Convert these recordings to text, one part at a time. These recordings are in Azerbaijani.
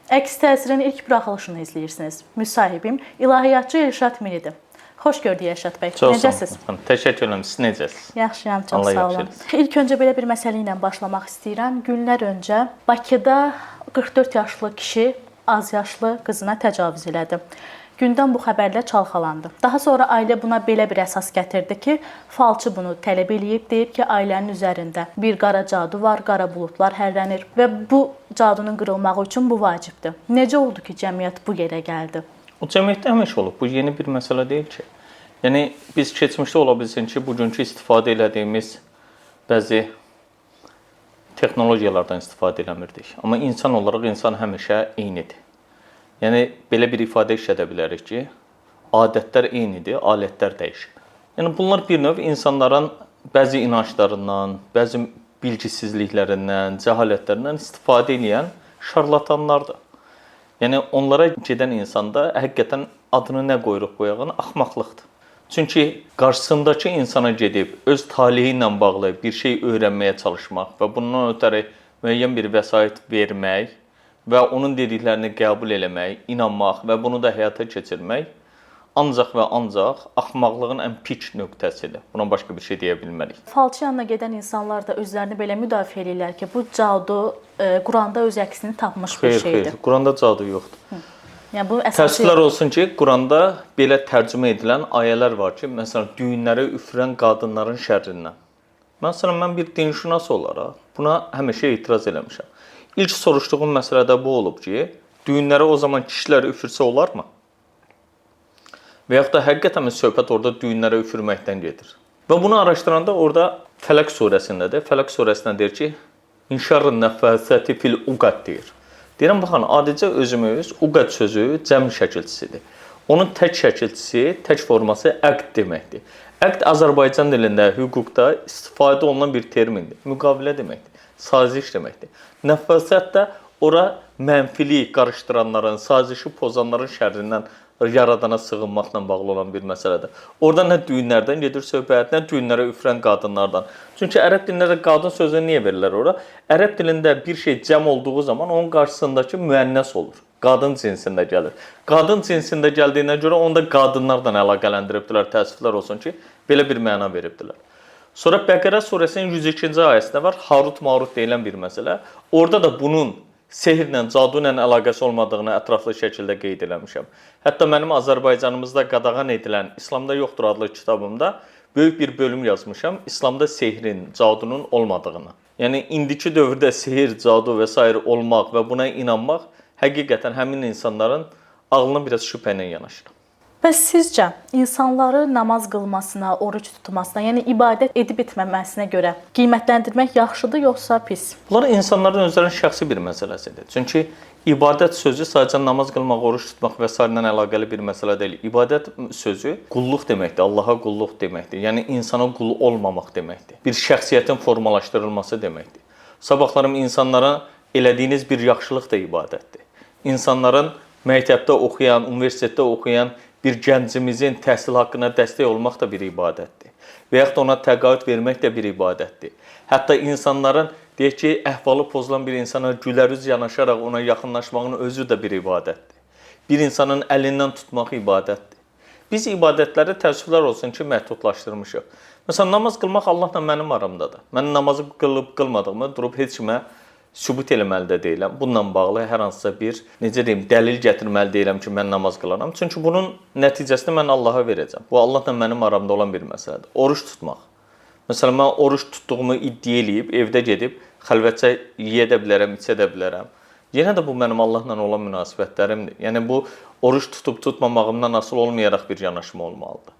Əks təsirin ilk buraxılışını izləyirsiniz. Müsahibim ilahiyyatçı Elşad Miridir. Xoş gördük Elşad bəy. Çox Necəsiz? sağ olun. Təşəkkür edirəm. Siz necəsiz? Yaxşıyam, çox Allah sağ yaxşı olun. eləsin. İlk öncə belə bir məsələ ilə başlamaq istəyirəm. Günlər öncə Bakıda 44 yaşlı kişi az yaşlı qızına təcavüz elədi. Gündəm bu xəbərlə çalxalandı. Daha sonra ailə buna belə bir əsas gətirdi ki, falçı bunu tələb eləyib, deyib ki, ailənin üzərində bir qara cadu var, qara buludlar hərlənir və bu cadunun qırılmağı üçün bu vacibdir. Necə oldu ki, cəmiyyət bu yerə gəldi? O cəmiyyətdə həmişə olub. Bu yeni bir məsələ deyil ki. Yəni biz keçmişdə ola bilsin ki, bugünkü istifadə elədiyimiz bəzi texnologiyalardan istifadə eləmirdik. Amma insan olaraq insan həmişə eynidir. Yəni belə bir ifadə işlədə bilərik ki, adətlər eynidir, alətlər dəyişir. Yəni bunlar bir növ insanların bəzi inanclarından, bəzi bilgisizliklərindən, cəhalətlərindən istifadə edən şarlatanlardır. Yəni onlara gedən insanda həqiqətən adını nə qoyuruq qoyağın axmaqlıqdır. Çünki qarşısındakı insana gedib öz taleyi ilə bağlı bir şey öyrənməyə çalışmaq və bundan ötəri müəyyən bir vəsait vermək və onun dediklərini qəbul eləmək, inanmaq və bunu da həyata keçirmək ancaq və ancaq axmaqlığın ən pik nöqtəsidir. Buna başqa bir şey deyə bilmərik. Falçı yanına gedən insanlar da özlərini belə müdafiə eləyirlər ki, bu cadu Quranda öz əksini tapmış bir Xeyr, şeydir. xeyr, Quranda cadu yoxdur. Yəni bu əsası Təəssüflər olsun ki, Quranda belə tərcümə edilən ayələr var ki, məsələn, düyünlərə üfürən qadınların şərrindən. Məsələn, mən bir dinşünas olaraq buna həmişə etiraz eləmişəm. İlk soruşduğum məsələ də bu olub ki, düyünlərə o zaman kişilər üfürsə olarmı? Və yaxud da həqiqətən söhbət orada düyünlərə üfürməkdən gedir. Və bunu araşdıranda orada Fələq surəsindədir. Fələq surəsində deyir ki, "Min şerrin neffasati fil uqad" deyir. Deyirəm baxın, adicə özümüz uqad sözü cəm şəkilçisidir. Onun tək şəkilçisi, tək forması əqd deməkdir. Əqd Azərbaycan dilində, hüquqda istifadə olunan bir termindir. Müqavilə deməkdir, saziş deməkdir. Nəffasət də ora mənfilik qarışdıranların, sazişi pozanların şərrindən yaradana sığınmaqla bağlı olan bir məsələdir. Orada nə düyünlərdən gedir söhbət, nə düyünlərə üfürən qadınlardan. Çünki ərəb dilində də qadın sözünü niyə verirlər ora? Ərəb dilində bir şey cəm olduğu zaman onun qarşısındakı müənnəs olur. Qadın cinsində gəlir. Qadın cinsində gəldiyinə görə onu da qadınlarla əlaqələndiribdilər. Təəssüflər olsun ki, belə bir məna veribdilər. Sonra Bəqərə surəsinin 102-ci ayəsində var Harut Marut deyilən bir məsələ. Orada da bunun sehirlə, cadu ilə əlaqəsi olmadığını ətraflı şəkildə qeyd eləmişəm. Hətta mənim Azərbaycanımızda qadağan edilən İslamda yoxdur adlı kitabımda böyük bir bölüm yazmışam İslamda sehrin, cadunun olmadığını. Yəni indiki dövrdə sehir, cadu və sair olmaq və buna inanmaq həqiqətən həmin insanların ağlına biraz şübhə ilə yanaşır. Bəs sizcə insanları namaz qılmasına, oruc tutmasına, yəni ibadət edib etməməsinə görə qiymətləndirmək yaxşıdır yoxsa pis? Bunlar insanların özlərinin şəxsi bir məsələsidir. Çünki ibadət sözü sadəcə namaz qılmaq, oruc tutmaq və sairə ilə əlaqəli bir məsələ deyil. İbadət sözü qulluq deməkdir, Allaha qulluq deməkdir. Yəni insana qul olmamaq deməkdir. Bir şəxsiyyətin formalaşdırılması deməkdir. Sabahlarım insanlara elədiyiniz bir yaxşılıq da ibadətdir. İnsanların məktəbdə oxuyan, universitetdə oxuyan bir gəncimizin təhsil haqqına dəstək olmaq da bir ibadətdir. Və yaxud da ona təqaüd vermək də bir ibadətdir. Hətta insanların deyək ki, əhvalı pozulan bir insana gülərüz yanaşaraq ona yaxınlaşmağın özü də bir ibadətdir. Bir insanın əlindən tutmaq ibadətdir. Biz ibadətləri təəssüflər olsun ki, məhdudlaşdırmışıq. Məsələn, namaz qılmaq Allahla mənim aramdadır. Mən namazı qılıb qılmadığımı durub heç kimə sübut eləməli də deyiləm. Bununla bağlı hər hansısa bir, necə deyim, dəlil gətirməli deyiləm ki, mən namaz qılaram. Çünki bunun nəticəsini mən Allaha verəcəm. Bu Allahla mənim aramda olan bir məsələdir. Oruc tutmaq. Məsələn, mən oruc tutduğumu iddia eləyib evdə gedib xəlvətcə yeyə də bilərəm, içə də bilərəm. Yenə də bu mənim Allahla olan münasibətlərimdir. Yəni bu oruc tutub tutmamağımdan asılı olmayaraq bir yanaşma olmalıdır.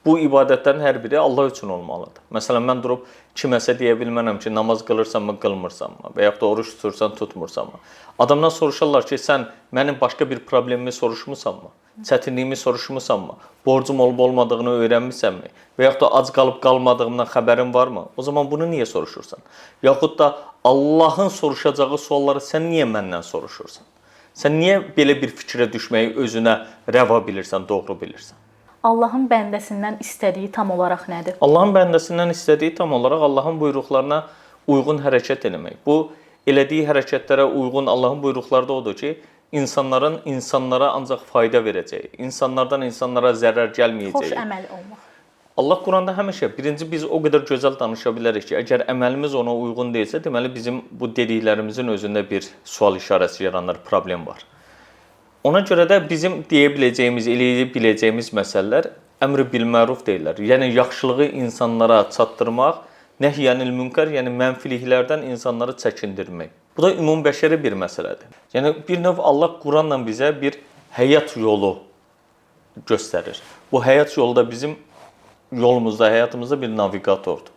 Bu ibadətlərin hər biri Allah üçün olmalıdır. Məsələn, mən durub kiməsə deyə bilmərəm ki, namaz qılırsanmı, qılmırsanmı və yaxud da oruc tutursan, tutmursanmı. Adamdan soruşarlar ki, sən mənim başqa bir problemimi soruşmusanmı? Çətinliyimi soruşmusanmı? Borcum olub olmadığını öyrənmisənmi? Və yaxud da ac qalıb qalmadığımdan xəbərin varmı? O zaman bunu niyə soruşursan? Yaxud da Allahın soruşacağı sualları sən niyə məndən soruşursan? Sən niyə belə bir fikrə düşməyi özünə rəva bilirsən, doğru bilirsən? Allahın bəndəsindən istədiyi tam olaraq nədir? Allahın bəndəsindən istədiyi tam olaraq Allahın buyruqlarına uyğun hərəkət eləmək. Bu elədiyi hərəkətlərə uyğun Allahın buyruqları da odur ki, İnsanların insanlara ancaq fayda verəcəyi, insanlardan insanlara zərər gəlməyəcəyi. Xoş əməl olmaq. Allah Quranda həmişə birinci biz o qədər gözəl danışa bilərik ki, əgər əməlimiz ona uyğun deyilsə, deməli bizim bu dediklərimizin özündə bir sual işarəsi yaranır, problem var. Ona görə də bizim deyə biləcəyimiz, eləyə biləcəyimiz məsələlər əmr bil məruf deyirlər. Yəni yaxşılığı insanlara çatdırmaq, nəhy-ənil münkər, yəni mənfiliklərdən insanları çəkindirmək. Bu da ümumbəşəri bir məsələdir. Yəni bir növ Allah Quranla bizə bir həyat yolu göstərir. Bu həyat yolu da bizim yolumuzda, həyatımızda bir navigatordur.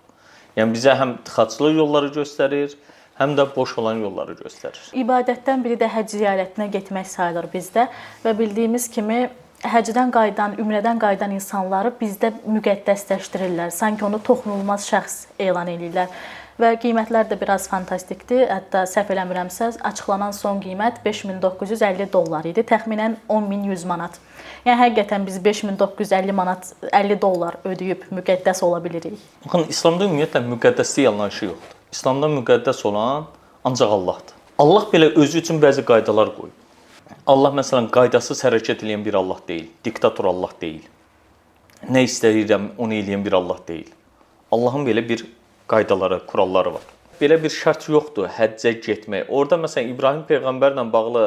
Yəni bizə həm tıxaclı yolları göstərir, həm də boş olan yolları göstərir. İbadətdən biri də həcc ziyarətinə getmək sayılır bizdə və bildiyimiz kimi həcdən qayıdan, ümrədən qayıdan insanları bizdə müqəddəsləşdirirlər. Sanki onu toxunulmaz şəxs elan eləyirlər. Və qiymətlər də biraz fantastikdir. Hətta səhv eləmirəmsə, açıqlanan son qiymət 5950 dollar idi. Təxminən 10100 manat. Yəni həqiqətən biz 5950 manat 50 dollar ödəyib müqəddəs ola bilirik. Baxın, İslamda ümumiyyətlə müqəddəslik anlayışı yoxdur. İslamda müqəddəs olan ancaq Allahdır. Allah belə özü üçün bəzi qaydalar qoyub. Allah məsələn qaydasız hərəkət edən bir Allah deyil, diktator Allah deyil. Nə istəyirəm onu eləyən bir Allah deyil. Allahın belə bir qaydaları, kuralları var. Belə bir şərt yoxdur həccə getmək. Orada məsələn İbrahim peyğəmbərlə bağlı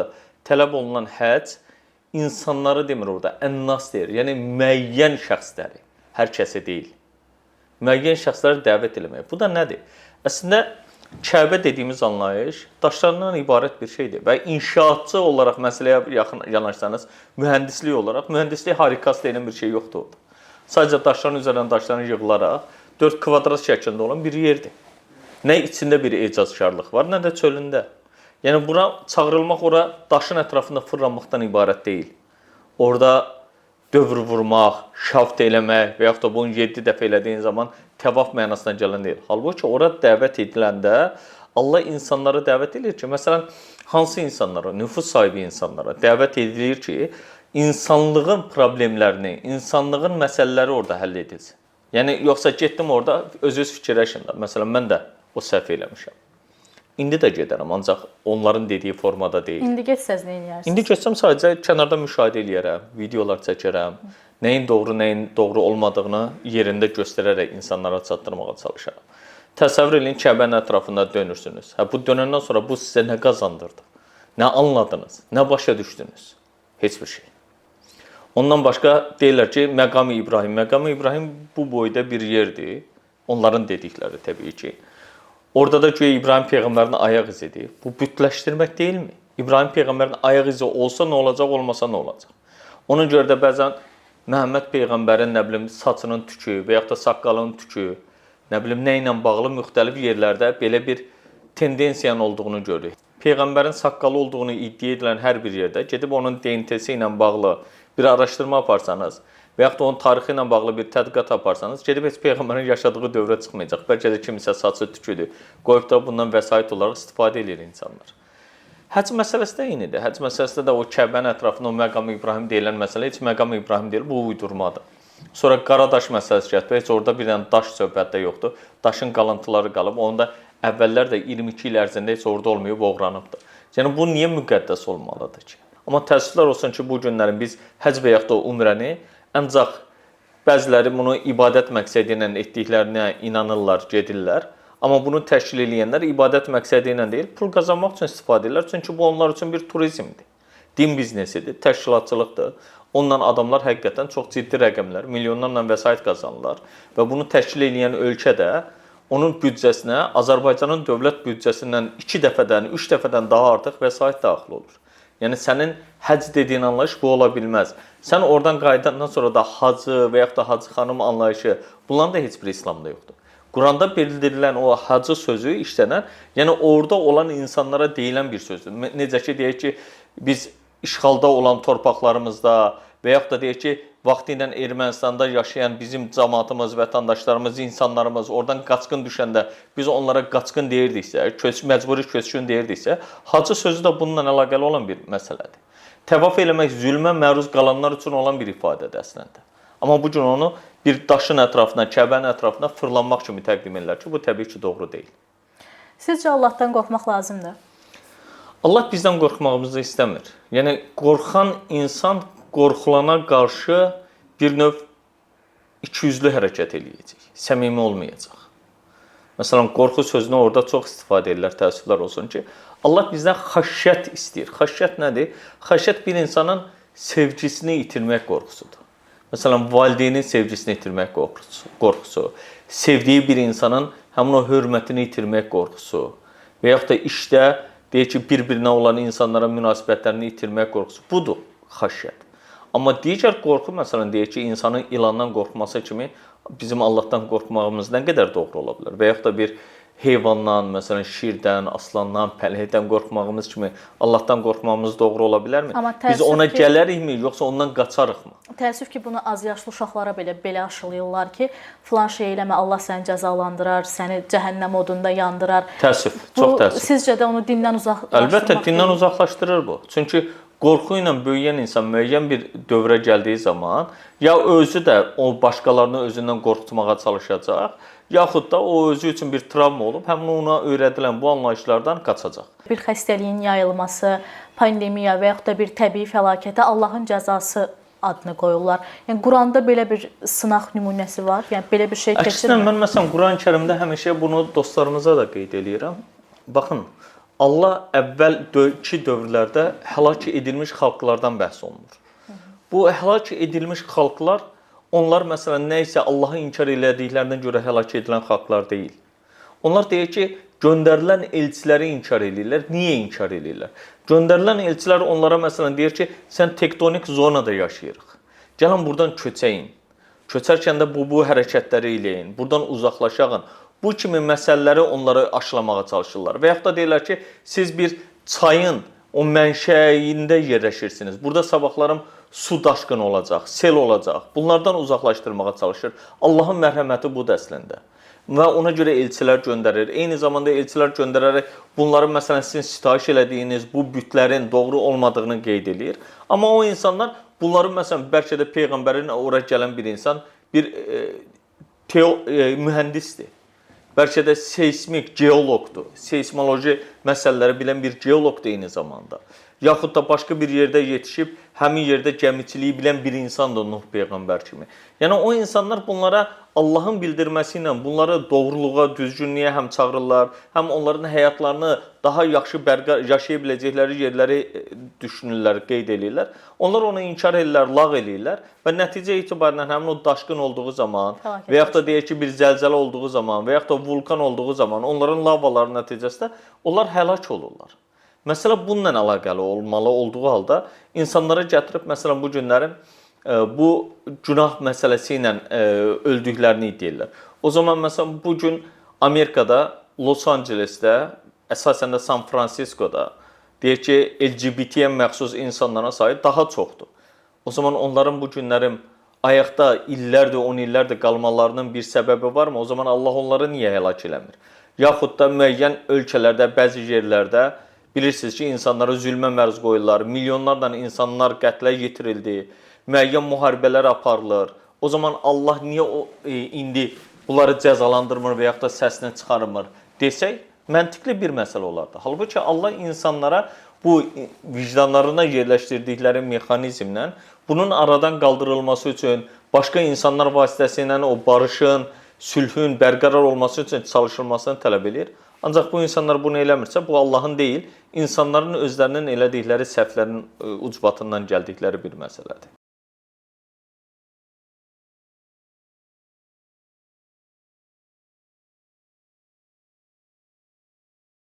tələb olunan həcc insanları demir orada, ənnas deyir. Yəni müəyyən şəxsləri, hər kəsi deyil. Müəyyən şəxsləri dəvət eləmək. Bu da nədir? Əslində Kəbə dediyimiz anlayış daşlardan ibarət bir şeydir və inşaatçı olaraq məsələyə yaxın yanaşsanız, mühəndislik olaraq mühəndislik harikası deyilən bir şey yoxdur orada. Sadəcə daşların üzərindən daşların yığılaraq 4 kvadrat şəklində olan bir yerdir. Nə içində bir ecazkarlıq var, nə də çölündə. Yəni bura çağırılmaq ora daşın ətrafında fırlanmaqdan ibarət deyil. Orada dövr vurmaq, şaft eləmək və yaxud da bunu 7 dəfə elədiyin zaman təvaf mənasına gələn deyil. Halbuki ora dəvət ediləndə Allah insanları dəvət edir ki, məsələn, hansı insanlara, nüfuz sahibi insanlara dəvət edilir ki, insanlığın problemlərini, insanlığın məsələləri orada həll edilsin. Yəni yoxsa getdim orada özünüz fikirləşin də. Məsələn, mən də o səhv eləmişəm. İndi də gedərəm, ancaq onların dediyi formada deyil. İndi getsəz nə edərsiniz? İndi getsəm sadəcə kənarda müşahidə eləyərəm, videolar çəkərəm, nəyin doğru, nəyin doğru olmadığını yerində göstərərək insanlara çatdırmağa çalışaram. Təsəvvür eləyin Kəbənin ətrafında dönürsünüz. Hə bu dönəndən sonra bu sizə nə qazandırdı? Nə anladınız? Nə başa düşdünüz? Heç bir şey. Ondan başqa deyirlər ki, Məqam-ı İbrahim. Məqam-ı İbrahim bu boyda bir yerdir. Onların dedikləri təbii ki. Orada da güya İbrahim peyğəmbərin ayaq izidir. Bu bütləşdirmək deyilmi? İbrahim peyğəmbərin ayaq izi olsa nə olacaq, olmasa nə olacaq? Ona görə də bəzən Məhəmməd peyğəmbərin nə bilim saçının tükü və yaxud da saqqalının tükü, nə bilim nə ilə bağlı müxtəlif yerlərdə belə bir tendensiyanın olduğunu görürük. Peyğəmbərin saqqalı olduğunu iddia edilən hər bir yerdə gedib onun DNT-si ilə bağlı bir araşdırma aparsanız və yaxud da onun tarixi ilə bağlı bir tədqiqat aparsanız, gedib heç peyğəmbərin yaşadığı dövrə çıxmayacaq. Bəlkə də kimisə saçı tüküdür. Qoyub da bundan vəsait olaraq istifadə eləyir insanlar. Həcc məsələsi də eynidir. Həcc məsələsində də o Kəbənin ətrafında o Məqam İbrahim deyilən məsələ heç Məqam İbrahim deyil, bu uydurmadır. Sonra Qaradaş məsələsi gəldi. Heç orada bir dənə daş söhbətdə yoxdur. Daşın qalıntıları qalıb. Onda əvvəllər də 22 il ərzində heç orada olmayıb, oğranıbdır. Yəni bu niyə müqəddəs olmalıdır ki? Amma təəssüflər olsun ki, bu günlərin biz həcc və yaxud da umrəni ancaq bəziləri bunu ibadət məqsədi ilə etdiklərinə inanırlar, gedirlər. Amma bunu təşkil eləyənlər ibadət məqsədi ilə deyil, pul qazanmaq üçün istifadə edirlər. Çünki bu onlar üçün bir turizmdir. Din biznesidir, təşkilatçılıqdır. Ondan adamlar həqiqətən çox ciddi rəqəmlər, milyonlarla vəsait qazanırlar və bunu təşkil eləyən ölkə də onun büdcəsinə Azərbaycanın dövlət büdcəsindən 2 dəfədən, 3 dəfədən daha artıq vəsait daxil olur. Yəni sənin həcc dediyin anlayış bu ola bilməz. Sən oradan qayıdandan sonra da hacı və yaxud da hacı xanım anlayışı, bunların da heç biri İslamda yoxdur. Quranda bildirilən o hacı sözü işlənən, yəni orada olan insanlara deyilən bir sözdür. Necə ki deyək ki, biz işğalda olan torpaqlarımızda və yaxud da deyək ki, vaxtı ilə Ermənistanda yaşayan bizim cəmaatımız, vətəndaşlarımız, insanlarımız oradan qaçqın düşəndə biz onlara qaçqın deyirdiksə, məcburi köçkün deyirdiksə, hacı sözü də bununla əlaqəli olan bir məsələdir. Təvaf eləmək zülmə məruz qalanlar üçün olan bir ifadədir əslində. Amma bu gün onu bir daşın ətrafına, Kəbənin ətrafına fırlanmaq kimi təqdim edirlər ki, bu təbii ki, doğru deyil. Sizcə Allahdan qorxmaq lazımdır? Allah bizdən qorxmağımızı istəmir. Yəni qorxan insan qorxulana qarşı bir növ ikiyüzlü hərəkət eləyəcək, səmimi olmayacaq. Məsələn, qorxu sözünü orada çox istifadə edirlər, təəssüflər olsun ki, Allah bizdən xəşyət istəyir. Xəşyət nədir? Xəşyət bir insanın sevgisini itirmək qorxusudur. Məsələn, valideynin sevgisini itirmək qorxusu, sevdiyi bir insanın həmin o hörmətini itirmək qorxusu və yaxud da işdə deyək ki, bir-birinə olan insanlara münasibətlərini itirmək qorxusu. Budur xəşyət. Amma digər qorxu, məsələn, deyək ki, insanın ilandan qorxması kimi bizim Allahdan qorxmağımız nə qədər doğru ola bilər? Və yaxud da bir heyvandan, məsələn, şirdən, aslandan, pələkdən qorxmağımız kimi Allahdan qorxmağımız doğru ola bilərmi? Amma Biz ona təəssüf ki, gələrikmi, yoxsa ondan qaçarıqmı? Təəssüf ki, bunu azyaşlı uşaqlara belə aşılayırlar ki, filan şey eləmə, Allah səni cəzalandırar, səni cəhənnəm odunda yandırar. Təəssüf, Bu çox təəssüf. Sizcə də onu dindən uzaqlaşdırmaq Əlbəttə, dindən deyil? uzaqlaşdırır bu. Çünki qorxu ilə böyüyən insan müəyyən bir dövrə gəldiyi zaman ya özü də o başqalarını özündən qorxutmağa çalışacaq, yaxud da o özü üçün bir travma olub, həmin ona öyrədilən bu anlayışlardan qaçacaq. Bir xəstəliyin yayılması, pandemiya və yaxud da bir təbii fəlakətə Allahın cəzası adını qoyurlar. Yəni Quranda belə bir sınaq nümunəsi var. Yəni belə bir şey Əksinə keçirmir. mən məsələn Quran-Kərimdə həmişə bunu dostlarımıza da qeyd eləyirəm. Baxın, Allah əvvəlki dövrlərdə həlak edilmiş xalqlardan bəhs olunur. Bu həlak edilmiş xalqlar, onlar məsələn nə isə Allahı inkar elədiklərinə görə həlak edilən xalqlar deyil. Onlar deyir ki, göndərilən elçiləri inkar eləyirlər. Niyə inkar eləyirlər? Göndərilən elçilər onlara məsələn deyir ki, sən tektonik zonada yaşayırıq. Gəlin buradan köçəyin. Köçərkən də bu hərəkətləri eləyin. Buradan uzaqlaşağın. Bu kimi məsələləri onlara aşılamağa çalışırlar. Və yaxud da deyirlər ki, siz bir çayın o mənşəyində yerləşirsiniz. Burada sabahlarım su daşqını olacaq, sel olacaq. Bunlardan uzaqlaşdırmağa çalışır. Allahın mərhəməti budur əslində. Və ona görə elçilər göndərir. Eyni zamanda elçilər göndərərək bunların məsələn sizin sitayiş elədiyiniz bu bütlərin doğru olmadığını qeyd eləyir. Amma o insanlar bunların məsələn bəlkə də peyğəmbərin ora gələn bir insan bir mühəndisdir. Bəlkə də seysmik geoloqdur. Seysmoloji məsələləri bilən bir geoloqdur eyni zamanda. Yaxud da başqa bir yerdə yetişib həmin yerdə gəmiçiliyi bilən bir insandır Nuh peyğəmbər kimi. Yəni o insanlar bunlara Allahın bildirməsi ilə bunları doğruluğa, düzgünlüyə həm çağırırlar, həm onların həyatlarını daha yaxşı yaşaya biləcəkləri yerləri düşünürlər, qeyd eləyirlər. Onlar onu inkar eləyirlər, lağ eləyirlər və nəticə etibarilə həmin o daşqın olduğu zaman və yaxud da deyək ki, bir zəlzələ olduğu zaman və yaxud da vulkan olduğu zaman onların lavaları nəticəsində onlar həlak olurlar. Məsələ bununla əlaqəli olmalı olduğu halda insanlara gətirib məsələn bu günlərin bu günah məsələsi ilə öldüklərini iddia edirlər. O zaman məsələn bu gün Amerikada, Los Angelesdə, əsasən də San Fransiskoda deyək ki, LGBT-yə məxsus insanların sayı daha çoxdur. O zaman onların bu günlərin ayaqda illərdir, 10 illərdir qalmalarının bir səbəbi varmı? O zaman Allah onları niyə həlak eləmir? Yaxud da müəyyən ölkələrdə, bəzi yerlərdə bilirsiniz ki, insanlara zülmə məruz qoyurlar, milyonlarla insanlar qətlə yetirildi, müəyyən müharibələr aparılır. O zaman Allah niyə indi bunları cəzalandırmır və yaxud da səsini çıxarmır desək, məntiqli bir məsələ olardı. Halbuki Allah insanlara bu vicdanlarına yerləşdirdikləri mexanizmlə bunun aradan qaldırılması üçün başqa insanlar vasitəsilə o barışın, sülhün bərqərar olması üçün çalışılmasını tələb eləyir. Ancaq bu insanlar bunu eləmirsə, bu Allahın deyil, insanların özlərinin elədikləri səhvlərin ucbatından gəldikləri bir məsələdir.